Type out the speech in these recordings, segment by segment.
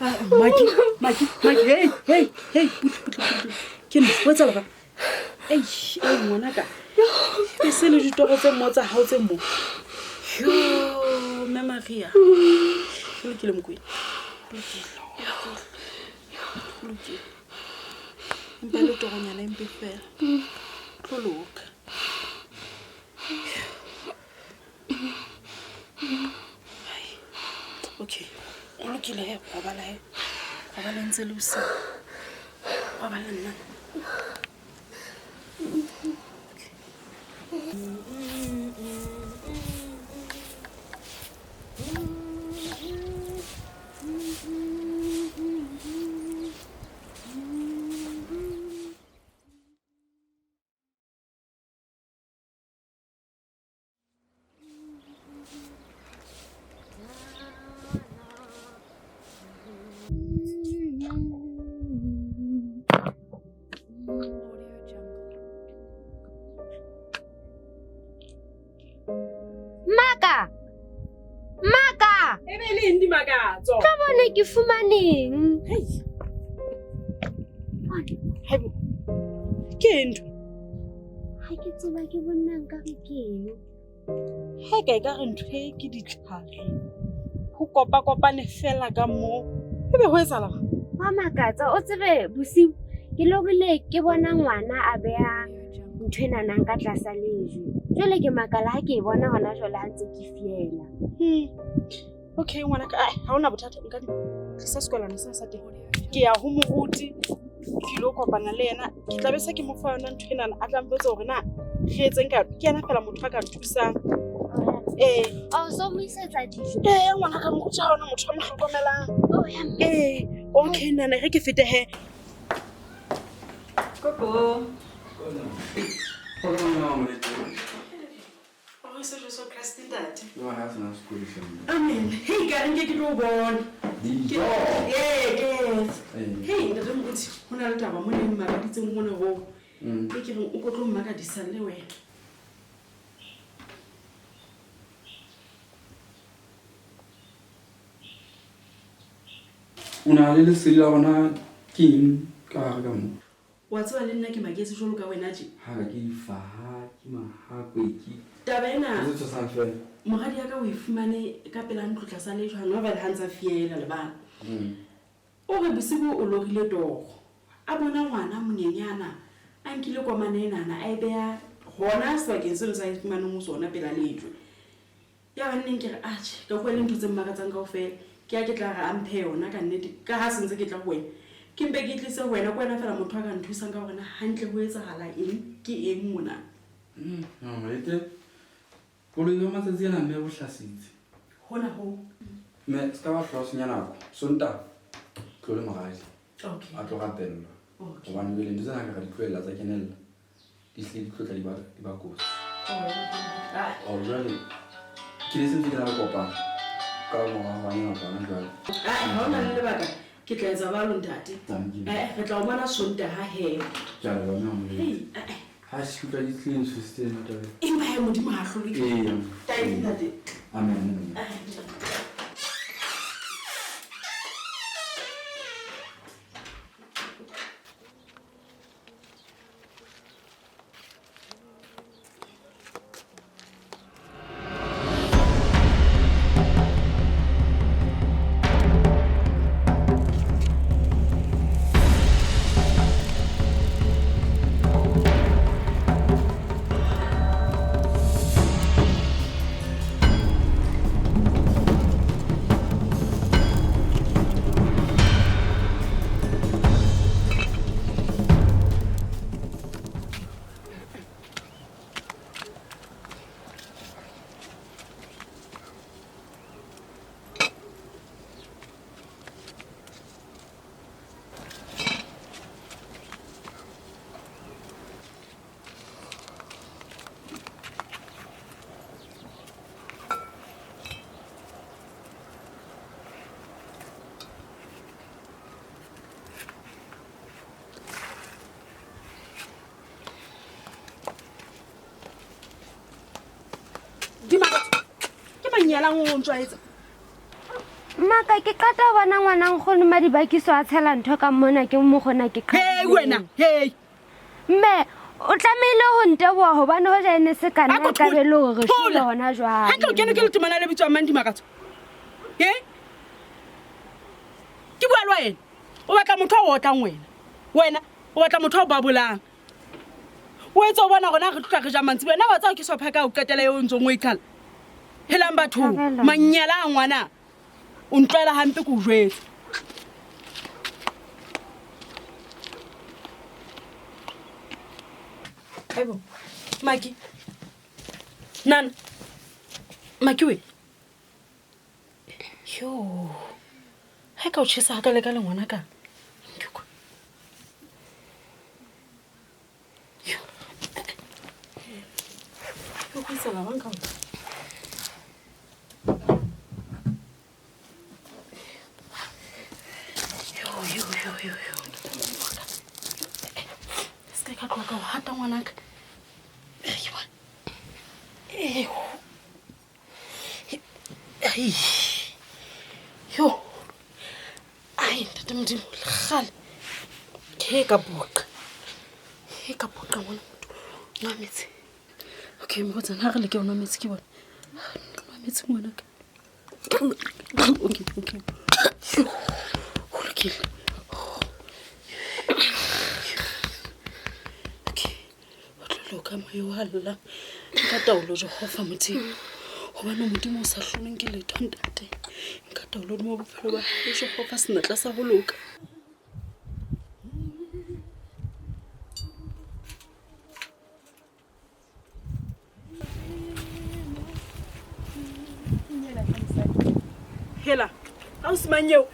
Maki, Maki, Maki, hey, hey, hey, butle, butle, butle. Ke nna, o etsa lebaka. Ei, ei, ngwanaka. E se le ditoro tse mo tsa hao tse mo. Yo, Mme Maria. Ho lokile Mokwena. Ho lokile. Ho lokile. Ho lokile. Empa le toronyana empe fela. Tlo loka. Okay. Ho lokile he, robala he. Robala ntse le bosiu. Robala nna. Maka! Maka! E be le eng dimakatso? Tlo bone ke fumaneng. Hei. Haibo. Ke eng ntho? Ha ke tseba ke bona nka re ke eng. Ha e ka e ka re ntho e ke ditlhare. Ho kopa-kopane fela ka moo. Ebe ho etsahala? Wa makatsa o tsebe bosiu ke lorile ke bona ngwana a beha ntho enanang ka tlasa lejwe. Jwale ke makala ha ke e bona hona jwale ha ntse ke fiela. Okay ngwana ka, ha hona bothata nka di tlisa sekolwana sena sa teng. Ke ya ho moruti ke ilo kopana le yena. Ke tla be se ke mo fa yona ntho enana a tla mpotsa hore na re etseng ka yona. Ke yena fela motho a ka nthusang. Ee. Oh, so mo isetsa dijo. Ee, ngwana ka moruti ha hona motho a mo hlokomelang. Oh, ya mme. Ee, okay nana re ke fete he. Koko. Rorise Jesu Kreste ntate. Amen. Hei ka re nke ke tlo o bona. Ee, ke Hei ntate Moruti, ho na le taba mona e mmakaditseng hona hoo. E ke reng o ko tlo mmakadisa le wena. O na le lesedi la hore na ke eng ka hare ka moo? Wa tseba le nna ke maketse jwalo ka wena tje. Ha ke difaha, ke mahakwe, ke Taba ena Ke tse tshosang feela. moradi ya ka o e fumane ka pela ntlo tlasa lejwe hana jwale ha ntsa fiela lebala. O re bosibu o lorile toro. A bona ngwana monyenyana a nkile komana enana a e beha hona sebakeng seno sa e fumaneng ho sona pela lejwe. Ya ba nneng ke re, Atjhe, ka bua le ntho tse mmakatsang kaofela. Ke ha ke tla re a mphe yona ka nnete, ka ha se ntse ke tla ho wena. Ke mpe ke e tlise ho wena, ke wena feela motho a ka nthusang ka hore na hantle ho etsahala eng, ke eng mona. Molete, boloi ba matsatsi ana mme bo hlasitse. Hona hoo. Mme, se ka ba hlola o senya nako. Sontaha, tlo le moradi. Okay. A tlo rapellwa. Okay. Hobane jwale ntho tsena ka ra di tlohella tsa kenella. Di hlile di tlotla di ba di ba kotsi. Oh, jwale ke ne se ntse ke na le kopano ka mora hobane nako hona jwale. Ae, ha o na le lebaka ke tla etsa jwalo ntate. Thank you. Eh, re tla o bona Sontaha he. Ke a leboha mme Molemo. Hei, ae. Ha se utlwa di tlile ntshositse ena taba ena. Empa he Modimo ha hlolwe ke. Ee. Thank you ntate. Amen. Amen. Ae. Dimakatso, ke mang ya lang o ntjwaetsa? Ma. Maka ke qeta ho bona ngwana nkgono Madibakiso a tshela ntho ka mona ke mokgona ke Hei wena, hei. Mme o tlamehile ho nteboha hobane hoja e ne se ka nna Ako e ka be le hore re thola. shwele hona jwale. Hantle o kene ke letemana le bitswang mang Dimakatso? E? Ke bua le wena. O batla motho a o otlang wena. Wena o batla motho a o babolang. O etse o bona rona re tlotla re ja mantsiboya. Na wa tseba ke sopha ka o qetela eo o ntsong o e qala. Helang bathong, Thabela. manyala a ngwana. O ntlwaela hampe ke o jwetse. Aibo. Maki. Nana. Maki we. Yo. Ha ka o tjhesa ha ka le ka le ngwana ka. Ke kwa. Yo. Ke go isela bang ka o. Yo yo yo yo yo. Se ka tloha ka o hata ngwanaka. Ke bona. Eh. Ai. Yo. Ai, ntate Modimo, lekgale. Ke ka boqa. Ke ka boqa ngwana motho. Nwa metsi. Okay, motsana ha re leke ho nwa metsi ke bona. Nwa metsi ngwanaka. Okay, okay. Yo. Ho lokile. Okay. O tlo loka moya wa lla. Nka taolo Jehova Modimo. Hobane Modimo o sa hloleng ke letho ntate. Nka taolo hodima bophelo ba hae Jehova senatla sa ho loka. Hela, ausi mang eo?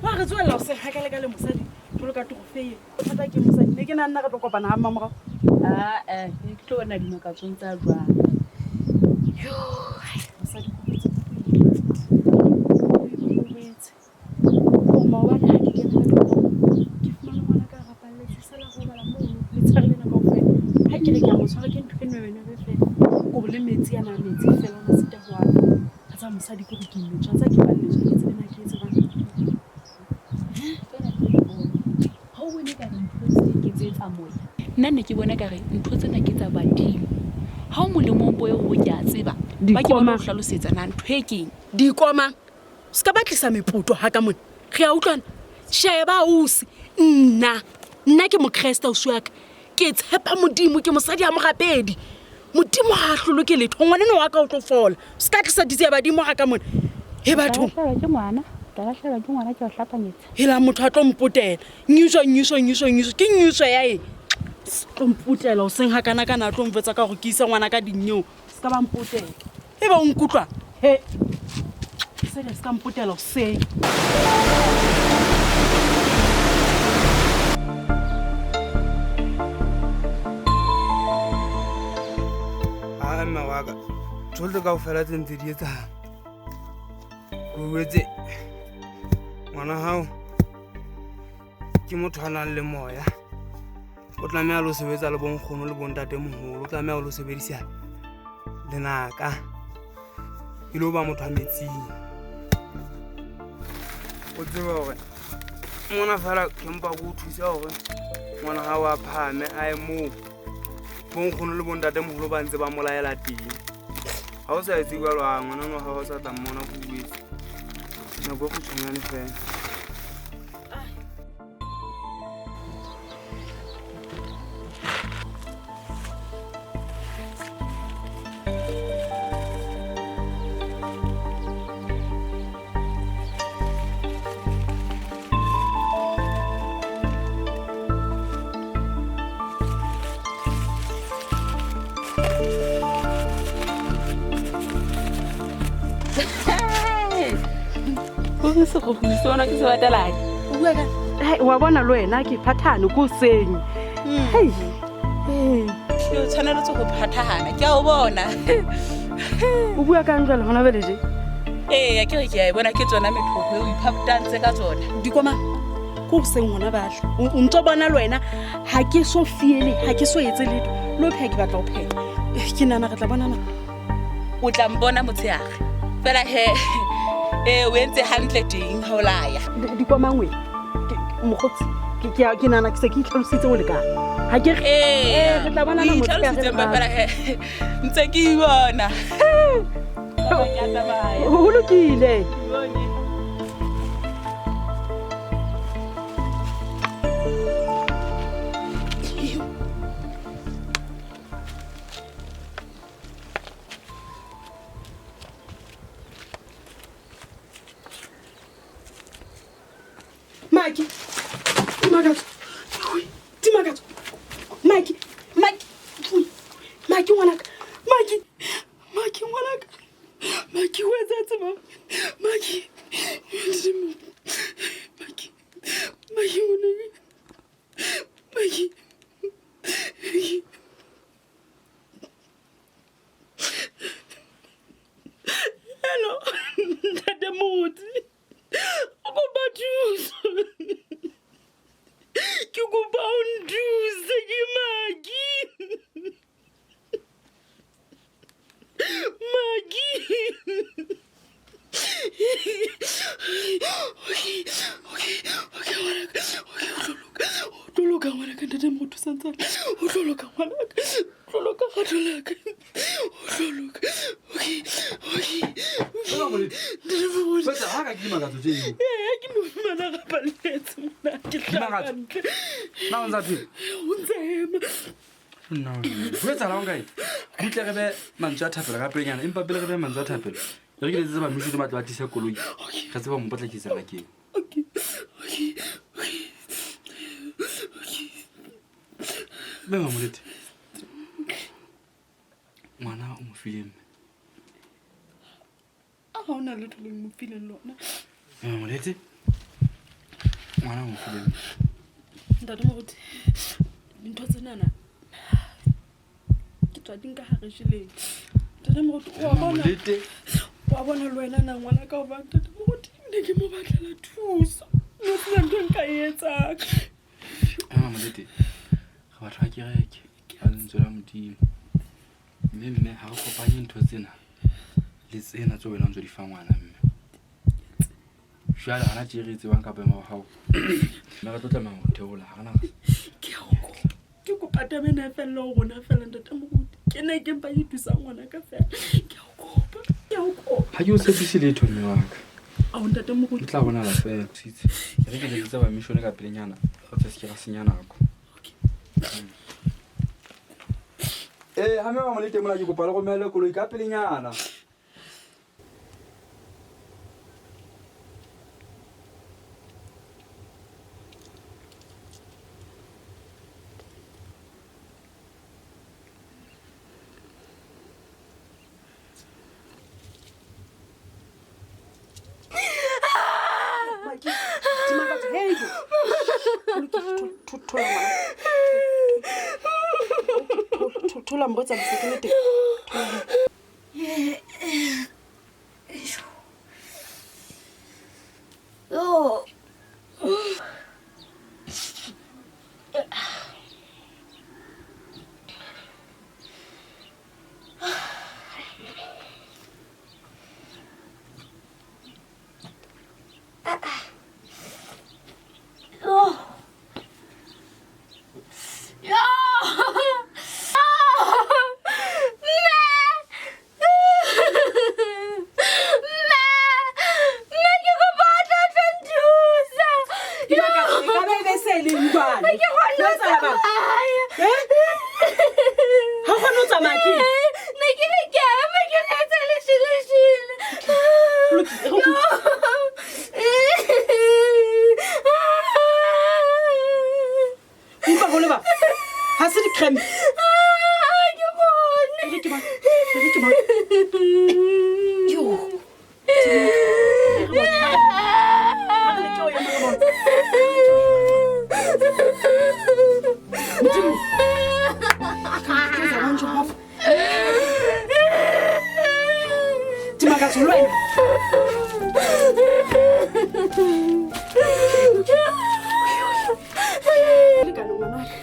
Wa re tswella ho seng hakale ka le mosadi jwalo ka torofeye. Bothata ke mosadi, ne ke nahana re tlo kopana ha mmamorao. Aa, ne ke tlo bona dimakatsong tsa jwang. Yo, hai, mosadi ko botse, ko botse. Hore maobane ha ke kena ka tlung, ke fumane ngwana ka rapalletse, sala robala mono, letshehare lena kaofela. Ha ke re ke a mo tshwara ke ntho e nwebenwebe feela. Ko re le metsi ana a metsi feela, o na sita ho a nwa. A tseba mosadi ke hore ke imetswe, a tseba ke balletswe, ha ke tsebe na ke etse jwang. Ha o bone ekare ntho tse ke tse tsa moya. Nna ne ke bona ekare ntho tsena ke tsa badimo. Ha o molemong bo eo hore ke a tseba. Ba ke bona Dikoma. ho hlalosetsa na ntho e keng. Dikoma, se ka batlisa mepoto ha ka mona. Re a utlwana. Sheba ausi, nna, nna ke mokreste ausi wa ka. Ke tshepa Modimo, ke mosadi ya morapedi. Modimo ha a hlolwe ke letho, ngwaneno wa ka o tlo fola. Se ka tlisa ditse ya badimo ha ka mona. He bathong. Ke ngwana, ke lahlehelwa ke ngwana ke o hlapanyetsa. Hela motho a tlo mpotela. Nyuswa, nyuswa, nyuswa, nyuswa. Ke nyuswa ya eng? Se tlo mpotela hoseng ha kana kana a tlo mvetsa ka hore ke ise ngwana ka dinnyeo. Se ka ba mpotela. Ebe o nkutlwa? He. Sele se ka mpotela hoseng. Aa mme wa ka, tsohle kaofela tse ntse di etsahala. Ke uetse ngwana hao ke motho a nang le moya. O tlameha le ho sebetsa le bonkgono le bontatemoholo, o tlameha ho lo sebedisa lenaka. E lo ba motho a metsing. O tsebe hore mona feela ke mpa ke o thusa hore ngwana hao a phahame a ye moo bonkgono le bontatemoholo ba ntse ba mo laela teng. Ha o sa etse jwalo, a ngwana wa hao ha o sa tla mmona ke o jwetse. Nako e kgutshwanyane feela. Hore sekgogo sona ke se batalang. O bua ka? Hai, wa bona le wena ke phathane ko seng. Hei. Ke o tshwaneletse ho phathahana, ke a o bona. O bua kang jwale hona jwale je? Eya, ke re ke a e bona ke tsona meqoqo eo o iphaptantse ka tsona. Dikoma, ko hoseng hona batla. O ntso bona le wena ha ke so fiele, ha ke so etse letho. Le ho pheha ke batla ho pheha. Ke nahana re tla bonana. O tla mpona motshehare. Feela he, Ee, o entse hantle teng ha o laya. Dikomangwe mokgotsi ke nahana ke se ke itlhalositse ho lekana. Ha ke re Ee, re tla bonana o motshehare itlhalositse le mpa fela he, ntse ke ibona. Ke a tsamaya. Ho lokile. Maki, Dimakatso, Dimakatso, Maki, Maki, Maki ngwanaka, Maki, Maki ngwanaka, Maki o etsahetse mang? Maki, Maki, Maki ngwanaka, Maki, Maki. Hello, Ntate Moruti. O kopa thuso. Ke kopa o nthuse, ke Maki. Maki. Okay, okay, okay, ngwanaka. Okay, o tlo loka. O tlo loka ngwanaka, Ntate Moruti o santsane. O tlo loka ngwanaka. O tlo loka kgato la ka. O tlo loka. Okay, okay, okay. Ntate Moruti. Jwetsa, ha ka ke Dimakatso tje eo? Ee, ke mo fumana ga paletse mona, ke Dimakatso. hlaha ntle. Na o ntsa phela? O ntse a ema. No, ho etsahala hang kae? Butle re be mantswe a thapelo ka pelenyana, empa pele re be mantswe a thapelo, re ke letsetse bamishone ba tle ba tlise koloi, re tsebe ho mo potlakisa ngakeng. Okay, okay, okay, okay. Mme Mamolete, ngwana o mo file mme. A ha hona letho le mo fileng lona. Mme Mamolete, ngwana o mo file mme. Ntate Moruti, dintho tsenana ke tswa di nka hare jeleng. Ntate Moruti, wa bona, Mamolete. wa bona le wena na ngwana ka hobane Ntate Moruti ne ke mo batlela thuso. Ne ho sena ntho e nka e etsang. Mme Mamolete, re batho ba kereke, ba lentswe la Modimo. Mme mme ha re kopanye ntho tsena le tsena tseo wena o ntso di fa ngwana mme. Jwale hana tje re e tsebang ka boemo ba hao. Mme re tlo tlameha ho theola, ha re na Ke a o kopa. Ke kopa taba ena e felle ho rona fela, Ntate Moruti. Ke ne ke mpa ke thusa ngwana ka fela. Ke a o kopa, ke a o kopa. Ha ke o tshepise letho mme wa ka. Ao, Ntate Moruti. Ke tla bonahala fela. Sitse. Ke re ke letsetse ba mishone ka pelenyana, re tle se ke ra senya nako. Ee, ha mme Mamolete mona ke kopa le romelle koloi ka pelenyana. Thola morwetsana se ke le teng. Yo. Ha se di-cramp. Dimakatso, le wena. Lekane ngwanaka.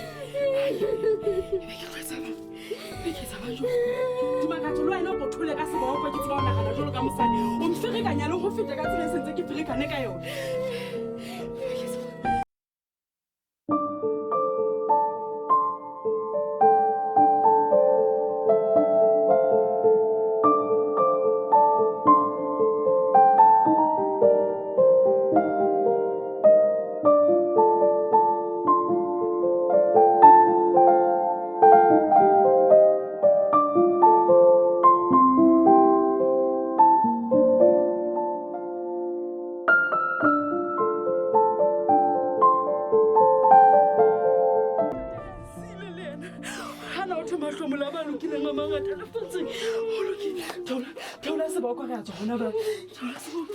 Dimakatso, le wena o ko thole ka seboko, ke tseba ho nahana jwalo ka mosadi. O mferekanya. ferekanya le go feta ka tsela e sentse ke ferekane ka yone. Sile le ena gana o thwe mahlomola a ba lokileng a mangata lefatsheng. Go lokile, theola, theola seboko, re a tswa gona ba theola seboko.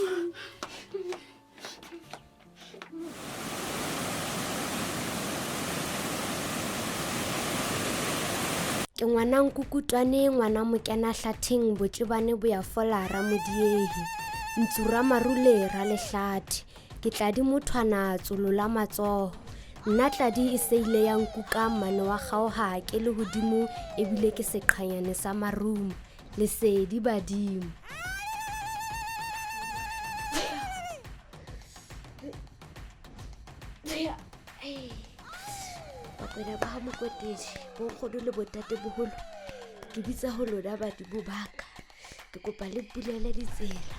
Ke ngwana nkukutwane, ngwana mokena hlatheng, botšebane bo ya fola ramodiehi, ntsu ramarule ralehlathe. Ke tladi mothwana tsolo la matsoho. Nna tladi e seile ya nkuka mmane wa kgaoha ke le hodimo, ebile ke seqhanyane sa marumo. Lesedi badimo. Bakwena ba ha Mokwetedi, bonkgono le botate boholo, ke bitsa ho lona badimo ba ka. Ke kopa le mpulele ditsela.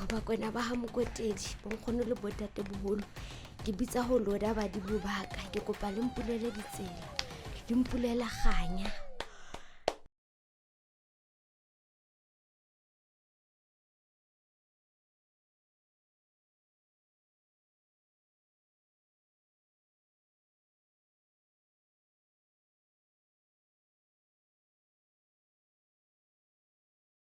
Bakwena ba ha Mokwetedi, bonkgono le botate boholo, ke bitsa ho lona badimo ba ka. Ke kopa le mpulele ditsela, le mpulele kganya.